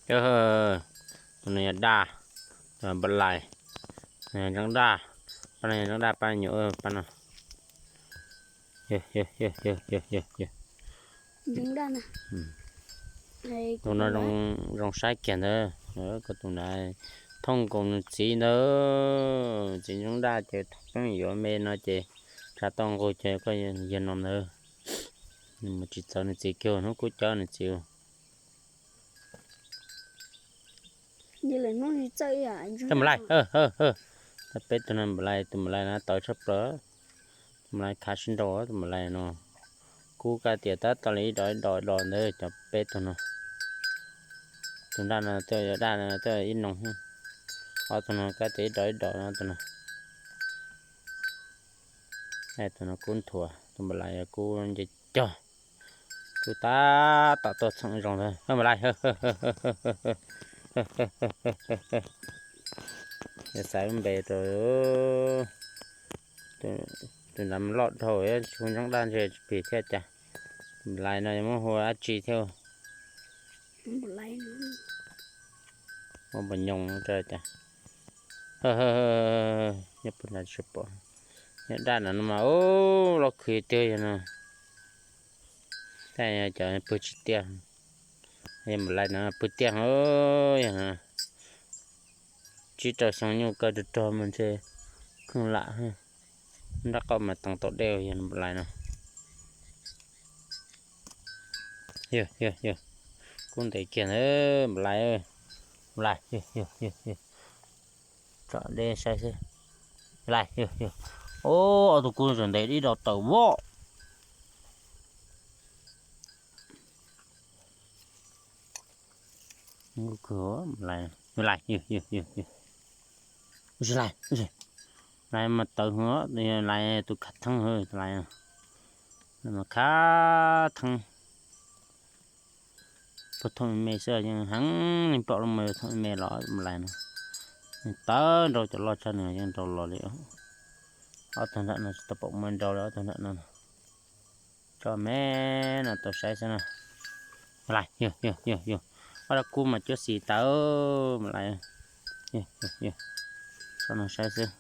Tus no yog daj, npam lais, ntseeb daj, pab no yog ntseeb daj pab nyuam pab no. Tus no zoo saib kiag ntawd, koj tus ntawd thooj nkaus nws txiv ntawd, txiv ntseeb daj ces pheej yuav me no ces tshav tau nqug ces koj yog no ntawd. Nws mus tsis txawv nws txiv kiag hnub kub cawv nws txiv. Tus npam lais, peb tus no npam lais, tus npam lais no tawv tshaj plaws, tus npam lais khav sib nrau, tus npam lais no. Kub kab tias tab tom li ib dos ib dos ib dos ntawd cov peb tug no. Tus daj no twb yog daj no twb ib noo, ob tug no kab tias ib dos ib dos no tus no. Tus no kub nthuav, tus npam lais yog kub nce cog, kub tab tom tuaj txheem zoo ntag npam lais. Xav lub npe rau tus nram loj dhau, tsis hu ntseeb daj ntshe tsis plig thiab cas. Npam lais no yog muab hu dab tsi thiab? Muab npam nyoos no cas. Nyob puag nrad tsis pom. Nyob daj no no mas loj khwv tiag yog no. Tab yog cov pw tsis tiaj, yog npam lais no pw tiaj, yog no tsib rau xyoo nyuj kaw rog rog mas ntshe kheej lam. Nrab qaum mas teev tau dej yog npam lais no. Yog yog yog, kub ntev kiag ntawd npam lais. Npam lais, tsom dej saib xwb. Lais, ob tug kub tseem ntev ib dos tawm voj. Lais, lais, lais mas tawv hwv, lais tus khav theeb, lais mas khav theeb. Puag thooj me xwb yeej heev, yeej pom lub me thooj me los lais no. Yeej tawv nrau cov loj tshaj nws yeej nrau los li. Ob tug nram no tsis tau pom muaj nrau li ob tug nram no. Tso me no tau saib xwb na. Lais, yog yog yog, ob dab kub mas cuab xis tas mas lais. Tso no saib xwb.